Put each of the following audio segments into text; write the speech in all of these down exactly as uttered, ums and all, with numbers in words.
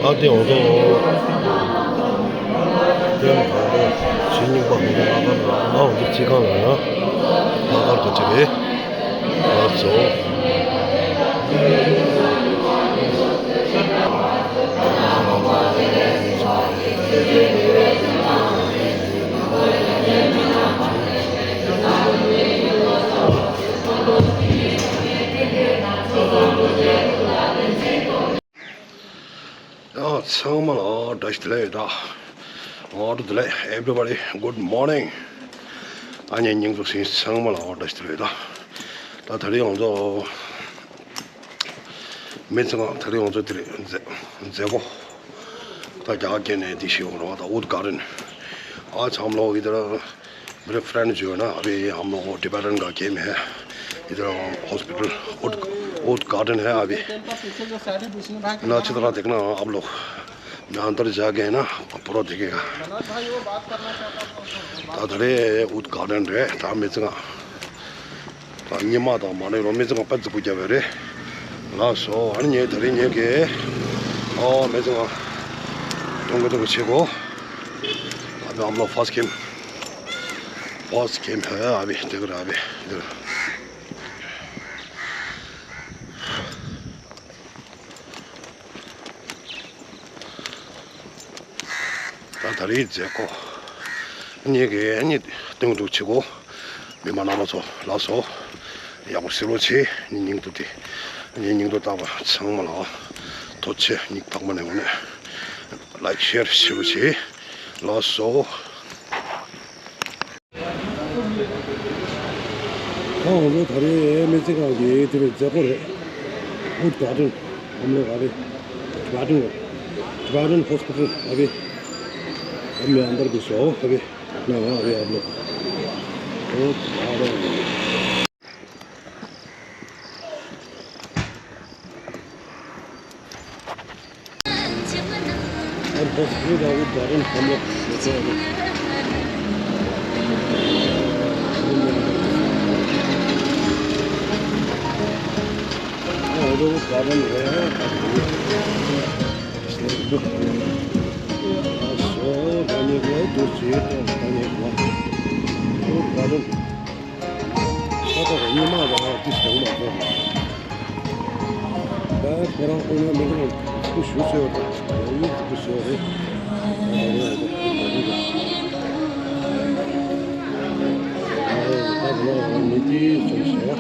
ཨ་དེ་འོང་དོ། དེ་འོང་དོ། ཕྱི་ཉིན་པ་འོང་དོ། ལྷག་དཀར་ལ་ཨ་འོང་དོ། ཅི་གང་ལ་ཡང་ལྷག་དཀར་ག་ཅི་རེད། ང་ཚོ། ཡང་ཚང་མ་ལ་བཀྲ་ཤིས་བདེ་ལེགས་ཡོད་ད། ཨོ་བདེ་ལེགས། Everybody, good morning. ཨ་ནི་སྙིང་ཚོ་ཞིང་ཚང་མ་ལ་ཨོ་བཀྲ་ཤིས་བདེ་ལེགས་ཡོད་ད། ད་ད་རེས་ང་ཚོ་མི་ཚང་ད་རེས་ང་ཚོ་དེ་རེད། མཛད་མཛད་སྒོ་ད་རྒྱ་གར་སྐད་ནས་འདི་ཞིག་ཡོང་རོགས་ད། Wood Garden. ཨ་ཚང་མ་ལ་ཨོ་ཡི་དེ་ར། मेरे फ्रेंड जो है ना, अभी हम लोग को टिबेटन का गेम है। इधर हॉस्पिटल, वुड, वुड गार्डन है अभी। ना अच्छी तरह देखना आप लोग। मैं अंदर जा गए ना, पूरा देखेगा। ད་ད་རེས་ཝུད་གར་ཌན་རེད། ད་མི་ཚང་ད་ཉི་མ་དང་མ་ནི་རོ་མི་ཚང་པ་ཙི་པུ་རྒྱབ་པ་རེད། ལགས་སོ། ཨ་ནི་ངས་ད་རེས་ངས་གི་ཨོ་མི་ཚང་ཏོང་གི་ཏོང་གི་ཆེ་གོ། अभी हम लोग फर्स्ट गेम, फर्स्ट गेम है अभी, देख रहे हैं अभी इधर। ད་ད་རེས་མཛད་སྒོ་ངས་གི་ཨ་ནི་སྟོན་འདུག་ཆེ་གོ། མི་མང་རྣམ་པ་ཚོ་ལགས་སོ། ཡག་པོ་གཟིགས་རོགས་བྱེད། ངའི་སྙིང་སྡུག་དེ། ངའི་སྙིང་སྡུག་ལྟ་བ་ཚང་མ་ལ་ཐུགས་རྗེ་ཆེ། སྙིང་ཐག་པ་ནས་འོ་ནས་ལའིཀ་ཤེར་གཟིགས་རོགས་བྱེད། ལགས་སོ། हाँ, हम लोग ད་རེས་མི་ཚེ་གང་གི་དེ་རེད། མཛད་སྒོ་རེད། वुड गार्डन, हम लोग अभी टिबेटन, टिबेटन हॉस्पिटल अभी, हम अंदर घुसो अभी। ना अभी आप लोग। Would garden. और बस ये गाड़ी गार्डन हम लोग। हाँ, वो गार्डन है। सो दाने गए तो चाहिए तो दाने हुआ। वो गार्डन। ད་ལྟ་ཉི་མ་རང་དུས་བྱུང་མ་ཐོན། ད་ཁོ་རང་ཁོ་ན་མི་རང་སྐུ་ཞུ་ཟེར་བ་དང་ཡང་ཡུལ་སྐུ་ཞུ་བ་རེད། ད་ཁོ་རང་མི་དེའི་ཚོ་བྱ་བ།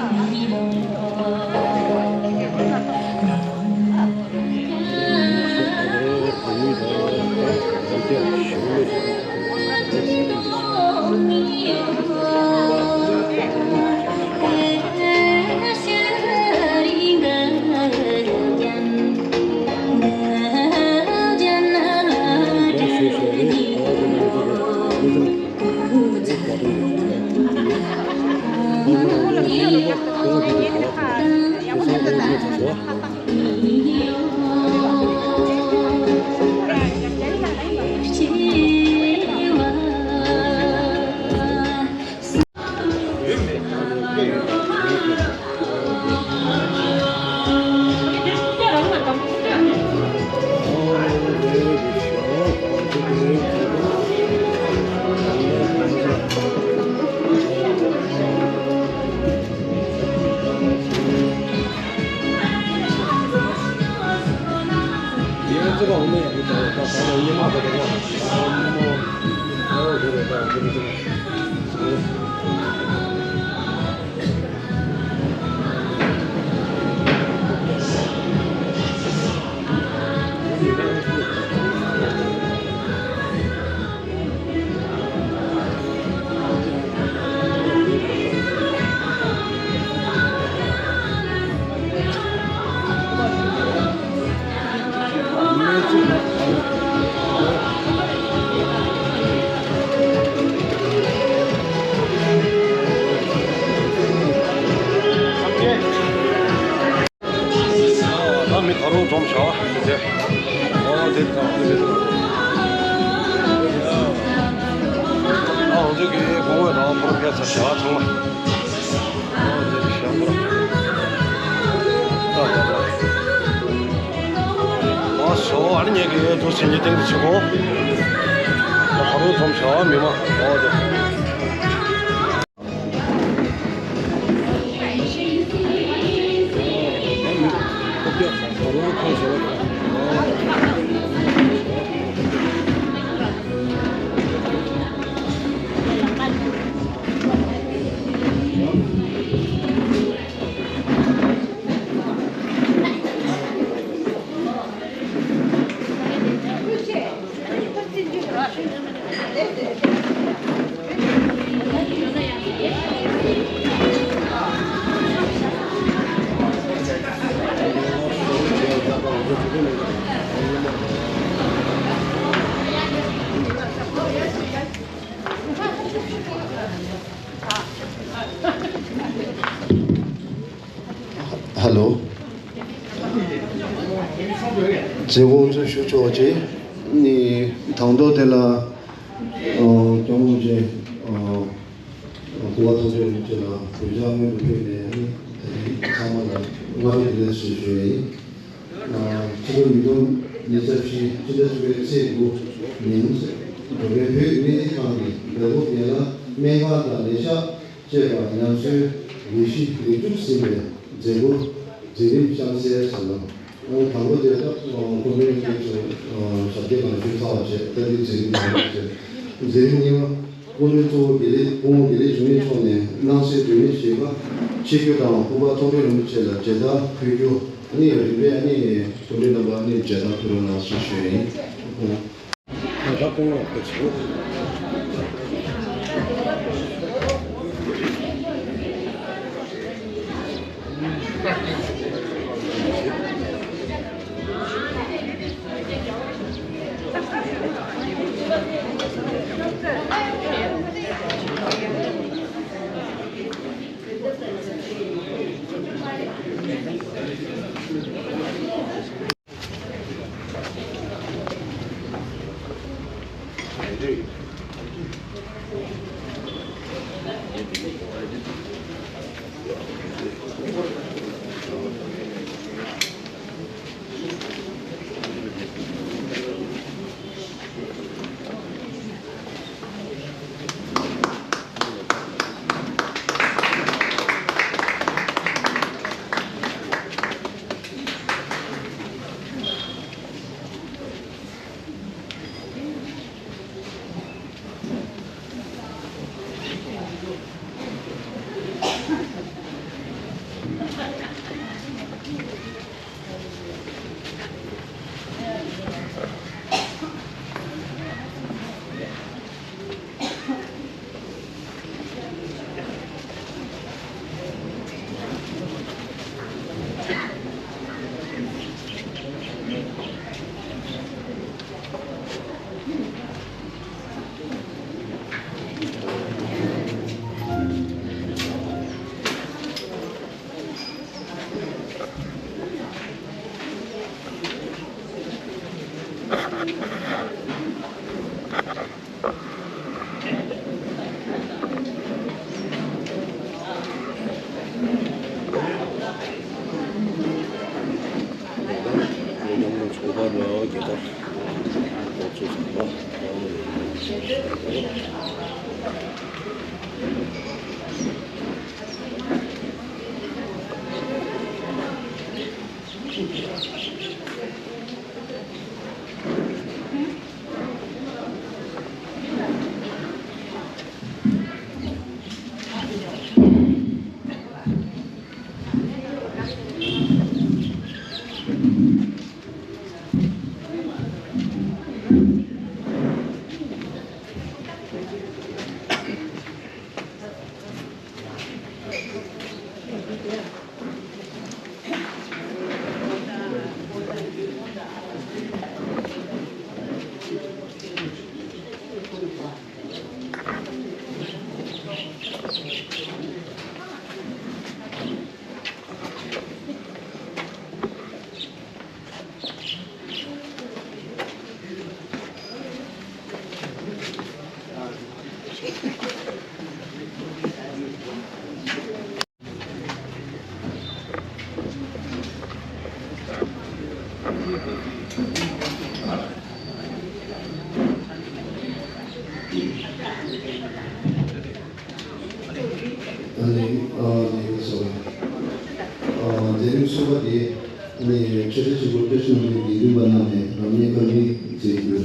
ད་རུང་འཛོམས་བྱ་བ་དེ་ཚེ། ཨོ་དེ་དང་དེ་རེད། ཨ་འོ་ཚོད་ཀྱི་དགོང་མོ་དང་ཕོར་ཕེ་ཚ་བྱ་བ་ཚང་མ། ཨོ་དེ་རེད་ཤག་པོ། ཨ་ཡ་ཡ། ཨ་སོ་ཨ་ནི་ངེད་ཀྱི་དུ་སེང་གེ་སྟེང་དུ་ཆེ་གོ། ད་རུང་འཛོམས་བྱ་བ་མི་མང་ཨོ་དེ། ཧ་ལོ། མཛད་སྒོ་ཚོགས་ཞུ་ཆོག་ཅེས། ནི་དང་ཐོག་དེ་ལ་སྐྱོང་བ་ཅན་སྐུ་པར་ཐོབ་ཆེན་རིན་ཆེན་ལ་གུས་ཕྱག་སྔོན་དུ་ཕུལ་ནས་ནི་ཚང་མ་ལ་བསྔགས་བརྗོད་ལེགས་སོ་ཞུ་ཡ་ཡིན། ཕྱི་ལོ་ཉིས་སྟོང་ཉི་ཤུ་རྩ་བཞི་ཕྱི་ཟླ་བཅུ་པའི་ཚེས་དགུ་ཉིན་འགྲོ་བའི་བོད་སྨན་རྩིས་ཁང་གི་བདག་པོ་རྒན་ལགས་སྨན་ཁང་དང་ལས་ཤག་བཅས་པ་ཉམས་གསོའི་ལས་གཞི་ལེགས་གྲུབ་ཟིན་པའི་མཛད་སྒོ་མཛད་རིམ་བཤམས་གསལ་ཟབ་ལམ། དང་པོ་དེ་དག་སྐུ་མགྲོན་གྱི་ཞབས་སྐྱེལ་གང་ཞུ་ཚར་བ་བྱས། ད་འདི་མཛད་རིམ་གང་ཞུ་མཛད་རིམ་གཉིས་པ། སྐུ་མགྲོན་གཙོ་བོ་དགེ་ལེགས་སྐུ་ངོ་དགེ་ལེགས་འབྱུང་གནས་མཆོག་ནས་སྣང་གསལ་སྒྲོན་མེ་བཞེས་ཁ་ཕྱེ་རྒྱུ་དང་། སྐུ་པར་མཐོང་གྲོལ་རིན་པོ་ཆེ་ལ་མཇལ་དར་ཕུལ་རྒྱུ། ཨ་ནི་རིམ་པས་ཨ་ནི་སྐུ་མགྲོན་རྣམ་པ་ཨ་ནི་མཇལ་དར་ཕུལ་རོགས་གནང་ཞེས་ཞུ་ཡ་ཡིན། ད་ལྟ་སྐུ་ངོ་ཕེབས་སོང་། ཨ་ནི། ཨ་ནི་སོ། ཨ། མཛད་རིམ་གསུམ་པ་དེ། ཨ་ནི་ཆོས་རྗེ་ཆེན་པོ་བཀྲ་ཤིས་ལྷུན་པོའི་དགེ་འདུན་པ་རྣམས་ནས་རང་ཉིད་བཀའ་འདྲི་མཛད་རྒྱུ།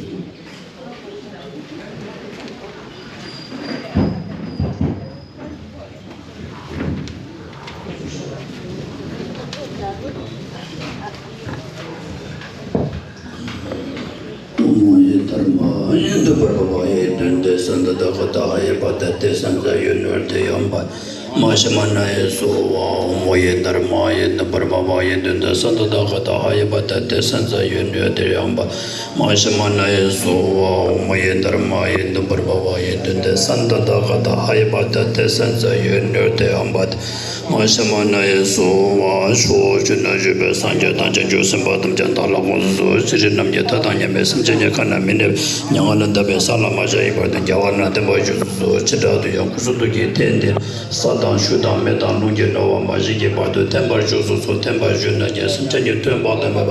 ཨོཾ་ཡེ་དྷརྨཱ་ཡེ་དྷཱུ་པཱ་ར་བཱ་ཡེ་དྷཱུ་ཏེ་སན་དྷཱ་ཏ་ག་ཏ་ཧ་ཡེ་པ་ཏ་ཏེ་སན་ཛ་ཡོ་ནྱོར་ཏེ་ཡོམ་པ་མ་ཤ་མ་ན་ཡེ་སྭཱ་ཧཱ། ཨོཾ་ཡེ་དྷརྨཱ་ཡེ་དྷཱུ་པཱ་ར་བཱ་ཡེ་དྷཱུ་ཏེ་སན་དྷཱ་ཏ་ག་ཏ་ཧ་ཡེ་པ་ཏ་ཏེ་སན་ཛ་ཡོ་ནྱོར་ཏེ་ཡོམ་པ་མ་ཤ་མ་ན་ཡེ་སྭཱ་ཧཱ། ཨོཾ་ཡེ་དྷརྨཱ་ཡེ་དྷཱུ་པཱ་ར་བཱ་ཡེ་དྷཱུ་ཏེ་སན་དྷཱ་ཏ་ག་ཏ་ཧ་ཡེ་པ་ཏ་ཏེ་སན་ཛ་ཡོ་ནྱོར་ཏེ་ཡོམ་པ་མ་ཤ་མ་ན་ཡེ་སྭཱ་ཧཱ། ཕྱོགས་བཅུ་ན་བཞུགས་པའི་སངས་རྒྱས་དང་བྱང་ཆུབ་སེམས་དཔའ་ཐམས་ཅད་བདག་ལ་དགོངས་སུ་གསོལ། ཚེ་རིང་རྣམས་ཀྱི་མཐའ་དང་མཉམ་པའི་སེམས་ཅན་གྱི་ཁ་ན་མི་གནས་པའི་མྱ་ངན་ལས་འདས་པའི་ས་ལ་མ་ཆགས་པར་དུ་རྒྱལ་བ་རྣམས་བརྟན་པར་བཞུགས་སུ་གསོལ། བྱེ་བྲག་ཏུ་ཡང་སྐུ་གསུང་ཐུགས་ཀྱི་རྟེན་འདིར་ས་དང་ཆུ་དང་མེ་དང་རླུང་གི་ནུས་པ་མ་ཞིག་གི་བར་དུ་བརྟན་པར་བཞུགས་སུ་གསོལ། བརྟན་པར་བཞུགས་ནས་ཀྱང་སེམས་ཅན་གྱི་དོན་དཔག་ཏུ་མེད་པ་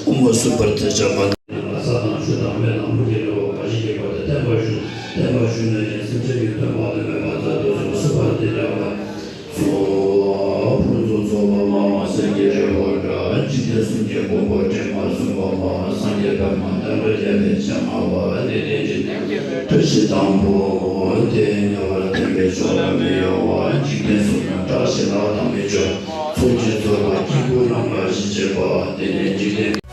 ཨོ་མོ་སུ་པར་ཏི་ཅ་མ་ན་ས་དང་ཆུ་དང་མེ་དང་རླུང་གི་ནུས་པ་མ་ཞིག་གི་བར་དུ་བརྟན་པར་བཞུགས། བརྟན་པར་བཞུགས་ནས་ཀྱང་སེམས་ཅན་གྱི་དོན་དཔག་ཏུ་མེད་པ་མཛད་དུ་གསོལ། སུ་པར་ཏི་ཅ་མ་ན། སྭཱ་ཧཱ། ཕུན་སུམ་ཚོགས་པ་མ་འོངས་སེང་གེའི་རི་བོ་འདྲ། འཇིག་རྟེན་གསུམ་གྱི་མགོན་པོ་དྲི་མ་གསུམ་པོ་མ། སངས་རྒྱས་པདྨ་དོན་གྲུབ་རྒྱལ་བའི་སྤྱན་སྔ་བ། དེ་ནས་འཇིག་རྟེན་བཀྲ་ཤིས་དང་པོ། དེ་ཉེ་བར་ཐིམ་པས་ཆོས་ལ་མི་གཡོ་བ། འཇིག་རྟེན་གསུམ་ན་བཀྲ་ཤིས་ལྷ་དང་མི་མཆོག་ཚོགས་ཀྱིས་གཙོས་པ་སྐྱེས་བུ་རྣམས་ལ་ཞི་བྱེད་པ། དེ་ནས་འཇིག་རྟེན།